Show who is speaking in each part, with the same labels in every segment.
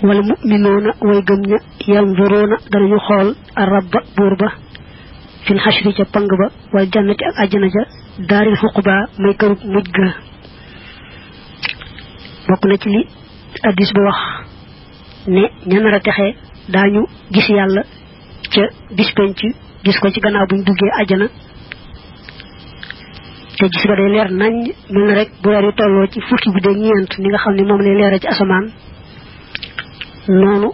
Speaker 1: wal mu'minuuna way gëm ña yanzuruuna danañu xool arabba buur ba fil xashri ca pang ba wal jannati ak àjjana ja daaril xuqba may kërug mujj ga bokk na ci li addis ba wax ne ña nar a texe daañu gis yàlla ca bis penc gis ko ci gannaaw buñ duggee àjjana te gis ga day leer nañ mel na rek bu weer yi tolloo ci fukki guddi ak ñeent ni nga xam ne moom lay leere ci asamaan noonu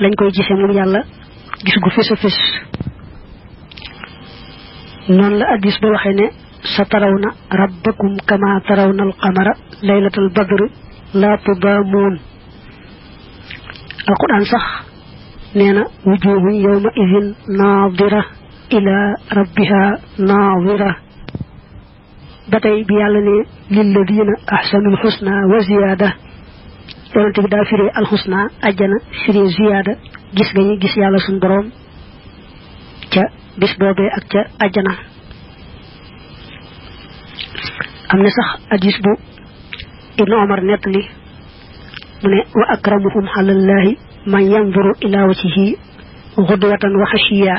Speaker 1: lañ koy gisee moom yàlla gis gu fés a fés noonu la addis ba waxee ne sa tarawna rabbakum kama tarawna al qamara laylatal badr la tudaamuun alquran sax nee na wujuhun yawma idin naadira ila rabbiha naadira ba tey bi yàlla ne lilladina ahsanul husna wa ziyaada yonente bi daa firee alxusna ajjana firee ziyaada gis nga ñu gis yàlla suñ boroom ca bis boobee ak ca ajjana am na sax hadis bu ibnu omar nettali mu ne wa akramuhum alallahi man yanzuru ila wajhihi xudwatan wa xashiya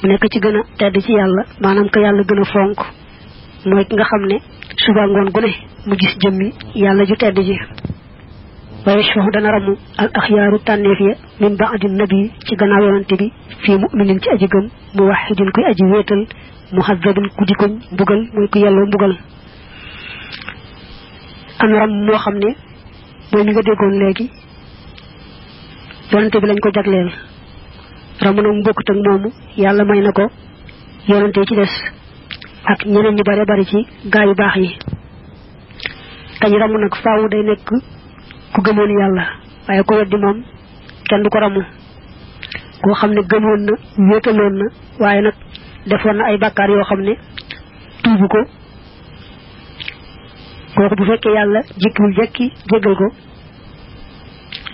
Speaker 1: mu nekk ci gën a tedd ci yàlla maanaam ko yàlla gën a fonk mooy ki nga xam ne suba ngoon gu ne mu gis jëmmi yàlla ju tedd ji wa yashfahu dana ramu al axyaaru tànneef ya min baadi nabi ci gannaaw yonante bi fii muminin ci aji gëm muwahidin kuy aji wéetal muhazzabin ku di koñ mbugal mooy ku yelloo mbugal am ram moo xam ne mooy mi nga déggoon léegi yonante bi lañ ko jagleel ramu nag mbokkut ak moomu yàlla may na ko yonante ci des ak ñeneen ñu bare bari ci gaa yu baax yi kañ ramu nag faaw day nekk ku gëmoon yàlla waaye ko weddi moom kenn du ko ramu koo xam ne gëmoon na wéetaloon na waaye nag defoon na ay bàkkaar yoo xam ne tuubu ko kooku bu fekkee yàlla jikkiwul jekki jéggal ko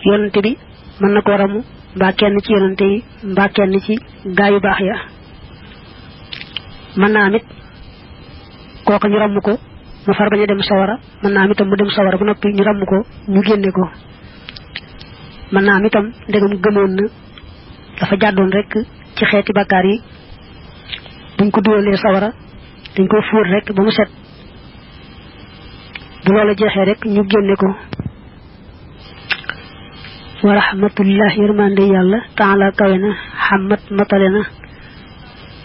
Speaker 1: yonante bi mën na koo ramu mbaa kenn ci yonante yi mbaa kenn ci gaa yu baax ya mën naa amit kooka ñu ramm ko mu far bañ a dem sawara mën naa am itam mu dem sawara bu noppi ñu ramm ko ñu génne ko mën naa am itam ndegam gëmoon na dafa jàddoon rek ci xeeti bakkaar yi buñ ko duwalee sawara dañ koy fuur rek ba mu set bu loola jeexee rek ñu génne ko wa rahmatullah yërmande yàlla taala kawe na xamat matale na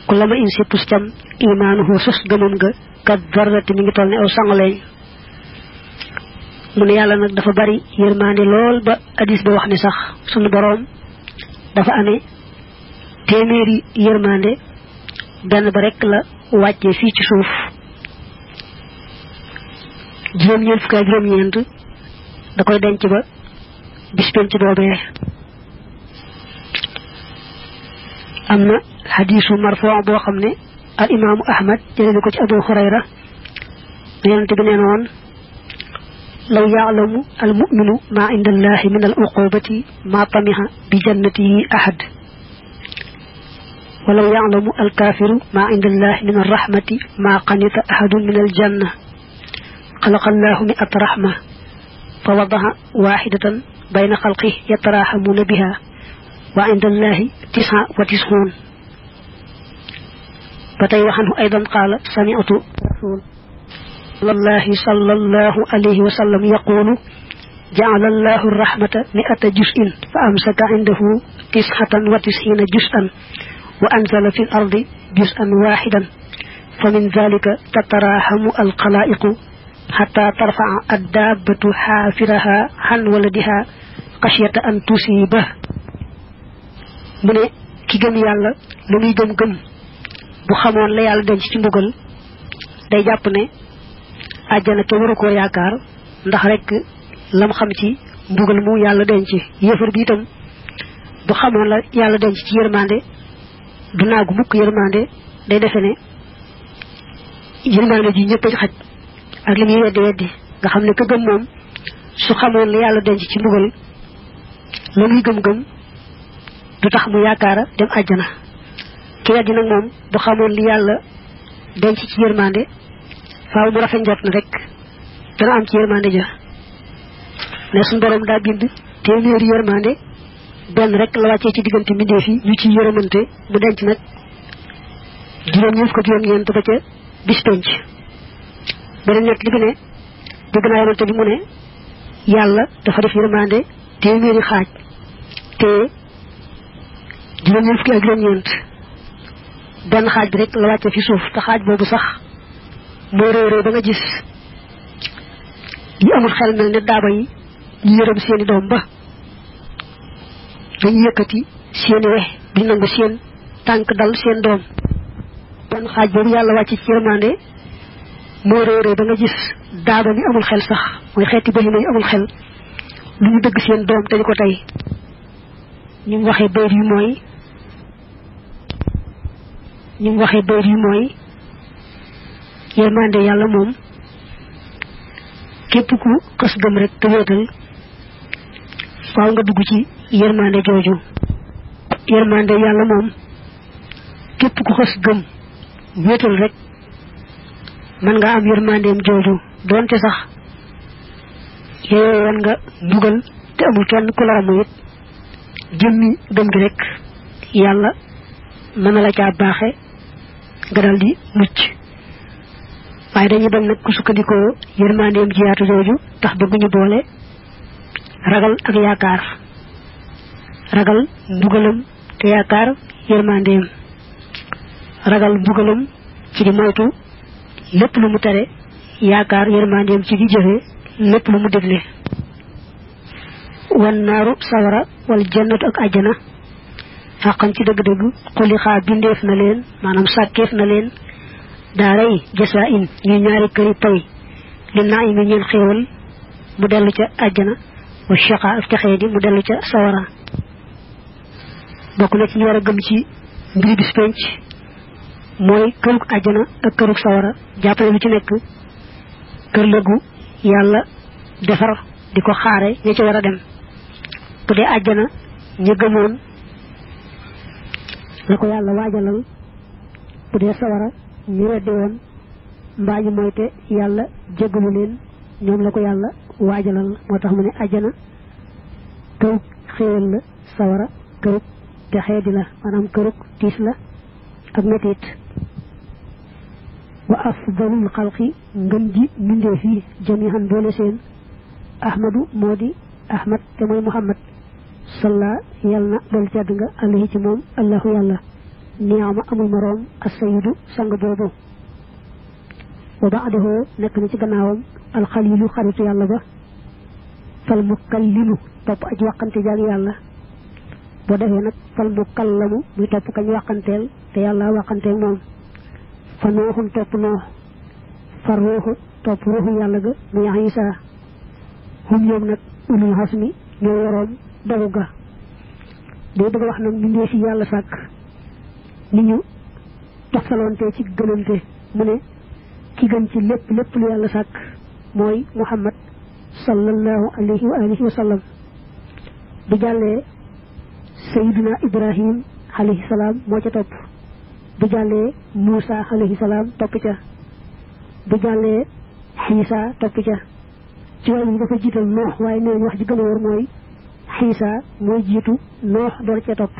Speaker 1: ku la ma in si pustam imaanuhu sos gëmam nga kat darrati mi ngi toll ne aw sangaleñ mu ne yàlla nag dafa bari yërmande lool ba hadis ba wax ne sax sunu boroom dafa amee téeméeri yërmande benn ba rek la wàccee fii ci suuf juróom-ñeent fukk ak juróom-ñeent da koy denc ba bis penc boobee am na hadisu marfuu boo xam ne al imaamu ahmad jëlee ko ci abu hurayra yonente bi nee na woon law yaalamu al muminu ma inda allahi min al uqubati ma tamiha bi jannatihi ahad walaw yaalamu al kafiru ma inda allahi min al rahmati ma qanita ahadun min al janna xalaqa allahu mi'at rahma fa wadaha waxidatan bayna xalqih yatarahamuna biha wa inda allahi 99 batay waxanhu aydan qala sami'tu rasul wallahi sallallahu alayhi wa sallam yaqulu ja'ala allahu ar-rahmata 100 juz'in fa amsaka 'indahu 99 juz'an wa anzala fil ardi juz'an wahidan famin dhalika tatarahamu al-khala'iqu hatta tarfa'a ad-dabbatu hafiraha 'an waladiha khashyata an tusiba mune ki gëm yàlla lu muy gëm gëm bu xamoon la yàlla denc ci mbugal day jàpp ne àjjana te waru koo yaakaar ndax rek lam xam ci mbugal mu yàlla denc yéefar bi itam bu xamoon la yàlla denc ci yërmande du naagu mukk yërmande day defe ne yërmande ji ñëpp a xaj ak li muy weddi nga xam ne ka gëm moom su xamoon la yàlla denc ci mbugal la muy gëm-gëm du tax mu yaakaara dem àjjana ki weddi nag moom bu xamoon li yàlla denc ci yërmande faaw mu rafet njort na rek dana am ci yërmande ja ne suñu borom daa bind téeméeri yërmande benn rek la wàccee ci diggante mbindeef yi ñu ci yërëmante mu denc nag juróom-ñeent ko juróom-ñeent ba ca bis penc beneen nekk li bi ne dégg naa yonante bi mu ne yàlla dafa def yërmande téeméeri xaaj te juróom-ñeent fukki ak juróom-ñeent benn xaaj bi rek la wàcce fi suuf te xaaj boobu sax moo réy réy ba nga gis ñi amul xel mel ne daaba yi ñu yërëm seeni doom ba dañu yëkkati seeni wex di nangu seen tànk dal seen doom benn xaaj boobu yàlla wàcc ci yërmande moo réy réy ba nga gis daaba mi amul xel sax mooy xeeti bahima yi amul xel lu ñu dëgg seen doom te di ko tey ñu waxee bayt yi mooy yërmande yàlla moom képp ku xës gëm rek te wéetal faaw nga dugg ci yërmande jooju yërmande yàlla moom képp ku xës gëm wéetal rek mën nga am yërmandeem jooju doonte sax yooyu woon nga mbugal te amul kenn ku la ramu it jëmmi gëm gi rek yàlla mën na la caa baaxe nga dal di mucc waaye dañuy bañ nag ku sukkandikoo yërmandeem ji yaatu jooju tax bëgguñu boole ragal ak yaakaar ragal mbugalam te yaakaar yërmandeem ragal mbugalam ci di moytu lépp lu mu tere yaakaar yërmandeem ci di jëfe lépp lu mu dégle wan naaru sawara wal jannatu ak àjjana xaqan ci dëgg-dëgg xulixaa bindeef na leen maanaam sàkkeef na leen daaray jasa in ñuy ñaari këri pay li naa imi ñeen xéewal mu dellu ca àjjana wa shaqa ak texee di mu dellu ca sawara bokk na ci ñu war a gëm ci mbiri bis penc mooy kërug àjjana ak kërug sawara jàppale lu ci nekk kër lëgu yàlla defar di ko xaare ña ca war a dem bu dee àjjana ña gëmoon la ko yàlla waajalal bu dee sawara ñu weddi woon mbaa ñu moyte yàlla jégalu leen ñoom la ko yàlla waajalal moo tax mu ne àjjana kërug xéewal la sawara kërug texee di la maanaam kërug tiis la ak metit wa afdalul xalqi ngën ji mbindeef yi jamihan boole seen ahmadu moo di ahmad te mooy muhammad salla yàlla na dool tedd nga alayhi ci moom allahu yàlla niama amul moroom assayidu sang boobu wa baadahu nekk na ci gannaawam alxalilu xaritu yàlla ba fal mukallimu topp aj waqante jaag yàlla boo defee nag fal mukallamu muy topp kañ waqanteel te yàlla waqanteel moom fa nooxun topp noox fa ruuxu topp ruuxu yàlla ga muy Isa hum ñoom nag ulul hasmi ñoo yoroom dogu ga day bëgg wax nag mbindeef yi yàlla sàkk ni ñu toxtalonte ci gënante mu ne ki gën ci lépp lépp lu yàlla sàkk mooy muhammad sallallahu alayhi wa alihi wa sallam bu jàllee sayyidina ibrahim alayhi salaam moo ca topp bu jàllee Muusa alayhi salaam topp ca bu jàllee Xiisa topp ca ci wàllu ñu dafa jiital noox waaye nee wax ji gën a wóor mooy Xiisa mooy jiitu noox door cee topp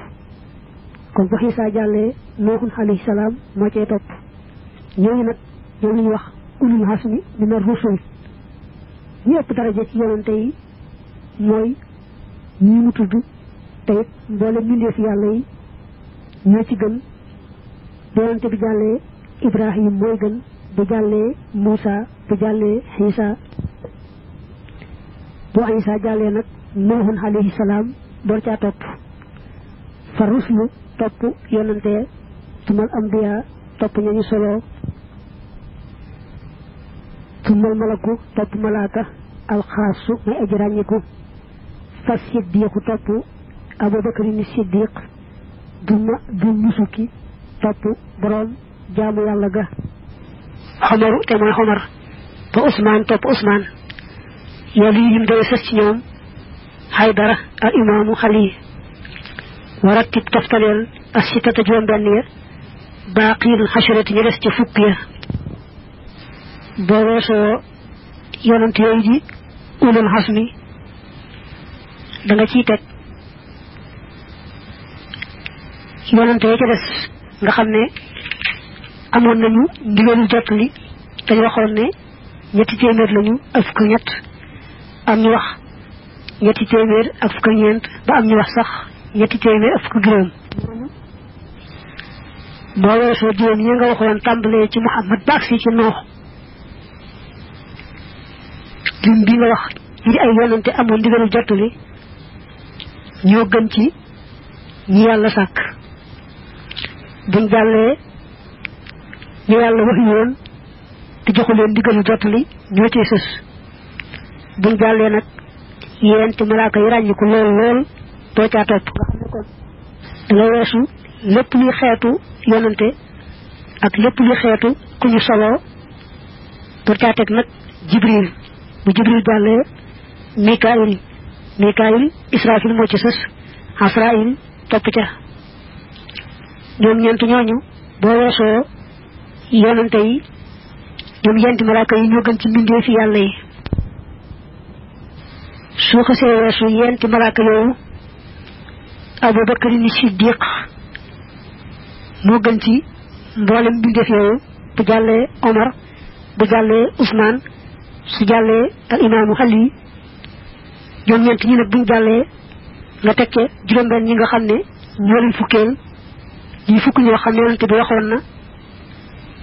Speaker 1: kon bu Xiisa jàllee nooxun alayhi salaam moo cee topp ñooñu nag ñoom la ñuy wax ulul hasmi mina rusul ñu ëpp daraja ci yonante yi mooy ñii mu tudd te it mboolem mbindeef yàlla yi ñoo ci gën bu yonante bi jàllee Ibrahim mooy gën bu jàllee Muusa bu jàllee Xiisa bu Xiisa jàllee nag Nuuhun alayhi salaam door caa topp fa ruslu topp yonante tumal ambiya topp ñañu solo tumal malaku topp malaaka alxaasu may aji ràññiku fa siddiqu topp Abubakar ni siddiq du musuki topp boroom jaamu yàlla ga xomaru te mooy xomar ba Usmaan topp Usmaan yàlla yi lim doy sës ci ñoom Haydara al imaamu xali waratib toftaleel as sittata juróom benn ya baaqiil xasharati ñu des ca fukk ya boo weesoo yonent yooyu di ulul hasmi da nga ciy teg yonante ci des nga xam ne amoon nañu ndigalu jottali te waxoon ne ñetti téeméer lañu ak fukk ñett am ñu wax ñetti téeméer ak fukk ñeent ba am ñu wax sax ñetti téeméer ak fukk juróom boo weesoo juróom yi nga waxoon tàmbalee ci Muhammad ba agsi ci Nuux lim bi nga wax yi ay yonante amoon ndigalu jottali ñoo gën ci ñi yàlla sàkk buñ jàllee ñu yàlla wax yoon te joxu leen ndigalu jottali ñoo cee sës buñ jàllee nag yéenti malaaka yi ràññiku lool lool doo caa topp nga xam ne kon da nga weesu lépp luy xeetu yonante ak lépp luy xeetu ku ñu soloo doo caa teg nag Jibril bu Jibril jàllee Mikaayil Israfil moo ci sës Asraayil topp ca ñoom ñeent ñooñu boo weesoo yonante yi ñoom yenti malaaka yi ñoo gën ci mbindee fi yàlla yi soo xasee weesu yenti malaaka yooyu Abu Bakar ni Siddiq moo gën ci mboolem mbindeef yooyu bu jàllee Omar bu jàllee Ousmane su jàllee al imaamu Ali ñoom ñeent ñi nag buñ jàllee nga teg ca juróom-benn ñi nga xam ne ñoo leen fukkeel ñi fukk ñoo xam ne yonante bi waxoon na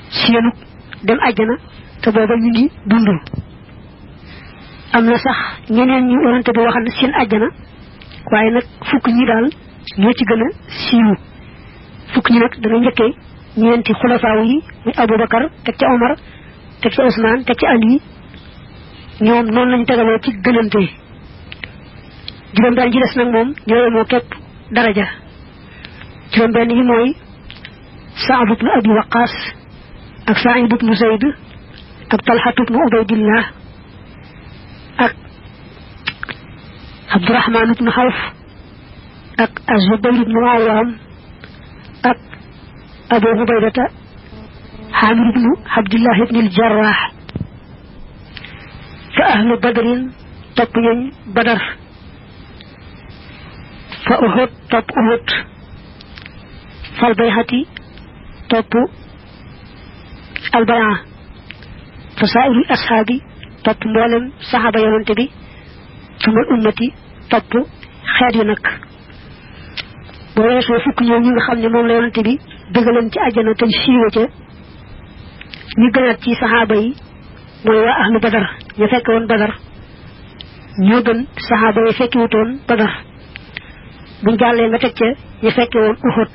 Speaker 1: seenu dem àjjana te booba ñu ngi dund am na sax ñeneen ñu yonante bi waxal seen àjjana waaye nag fukk ñi daal ñoo ci gën a siiw fukk ñi nag dana njëkkee ñeenti xulafaaw yi muy Abubakar teg ca Omar teg ca Ousmane teg ca Ali ñoom noonu lañ tegaloo ci gënante juróom-benn ji des nag moom ñoo moo képp daraja juróom-benn yi mooy Saad ibn Abi Waqaas ak Saïd ibn Zayd ak Talha ibn Ubaydillah ak Abdurrahman ibn Xawf ak Az-Zubayr ibn Awwam ak Abu Ubaydata Xaamir ibn Abdillah ibn al-Jarrah fa ahlu badrin topp ñooñ Badar fa Uhud topp Uhud fal bayhati topp albayan fa saa'irul ashaabi topp mboolem saxaaba yonante bi sumal ummati topp xeet yi nag boo weesoo fukk ñoom ñi nga xam ne moom la yonante bi dëggaleen ci àjjana te siiwe ca ñu gënaat ci saxaaba yi mooy waa ahlu Badar ñu fekke woon Badar ñoo gën saxaaba yi fekki wutoon Badar buñ jàllee nga teg ca ñu fekke woon Uhud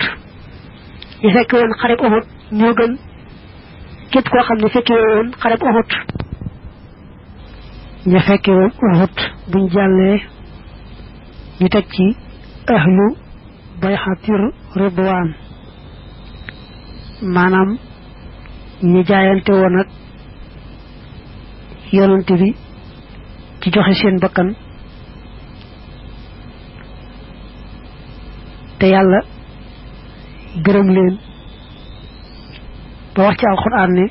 Speaker 1: ñu fekke woon xareb Uhud ñoo gën képp koo xam ne fekke woon xareb Uhud ñu fekke woon Uhud buñ jàllee ñu teg ci ahlu bayxatir ridwaan maanaam ñi jaayante woon ak yonante bi ci joxe seen bakkan te yàlla gërëm leen ba wax ci alquran ne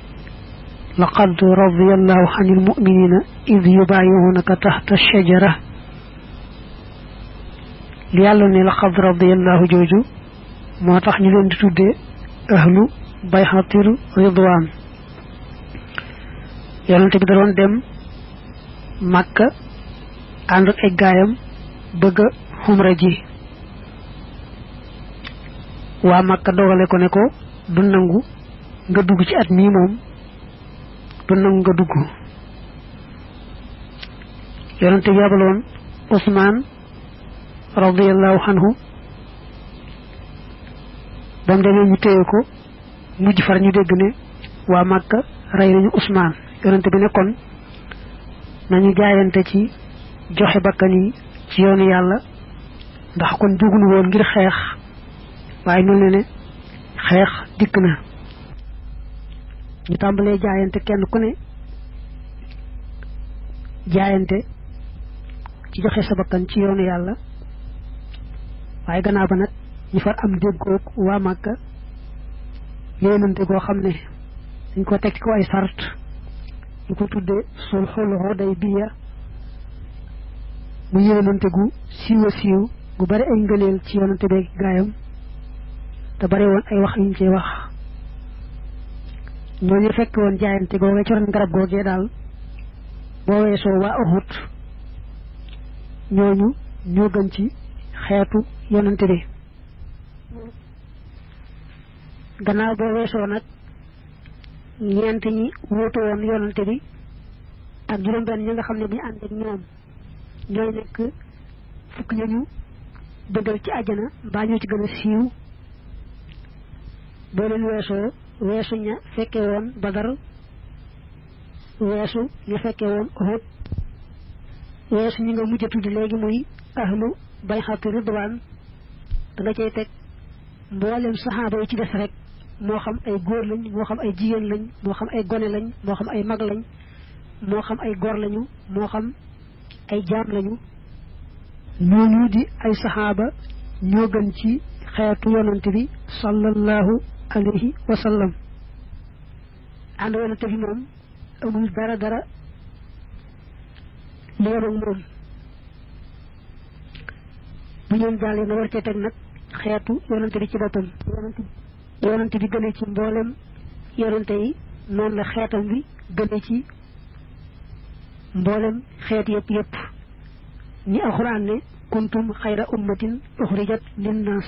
Speaker 1: laqad radiyallahu anil mu'minina id yubayi'unaka tahta ash-shajara li yàlla ne laqad radiyallahu jooju moo tax ñu leen di tuddee ahlu bayxatir ridwaan yonante bi da doon dem Makka ànd ak ay gaayam bëgg a xumra ji waa Makka dogale ko ne ko du nangu nga dugg ci at mii moom du nangu nga dugg yonante bi yabaloon Usmaan radiyallahu anhu bam demee ñu téye ko mujj far ñu dégg ne waa Makka rey nañu Usmaan yonante bi ne kon nañu jaayante ci joxe bakkan yi ci yoonu yàlla ndax kon jógunu woon ngir xeex waaye mel na ne xeex dikk na ñu tàmbalee jaayante kenn ku ne jaayante ci joxe sa bakkan ci yoonu yàlla waaye gannaaw ba nag ñu far am déggoog waa Màkka yéenante goo xam ne dañ ko teg ci ko ay sart ñu ko tuddee sulhul Hudaybiya mu yonante gu siiwa siiw gu bari ay ngëneel ci yonante beeg gaayam te bari woon ay wax yuñ ci wax ñooñu fekk woon jaayante googee ci ron garab googee daal boo weesoo waa Uhud ñooñu ñoo gën ci xeetu yonante bi gannaaw boo weesoo nag ñeent ñi wuutu woon yonante bi ak juróom-benn ñi nga xam ne bu ñu ànd ak ñoom ñooy nekk fukk ñu dëggal ci àjjana mbaa ñoo ci gën a siiw boo leen weesoo weesu ña fekke woon Badar weesu ña fekke woon Uhud weesu ñi nga mujj a tudd léegi muy ahlu bayxatu ridwaan da nga cay teg mboolem saxaaba yi ci des rek moo xam ay góor lañ moo xam ay jigéen lañ moo xam ay gone lañ moo xam ay mag lañ moo xam ay góor lañu moo xam ay jaam lañu ñooñu di ay saxaaba ñoo gën ci xeetu yonante bi sallallahu alayhi wa sallam ànd yonante bi moom amul dara leeroog moom bu ñoom jàllee na war cee teg nag xeetu yonante bi ci boppam yonante bi gënee ci mboolem yonante yi noonu la xeetam bi gënee ci mboolem xeet yëpp ni alxuraan ne kuntum xayra ummatin uxrijat linnaas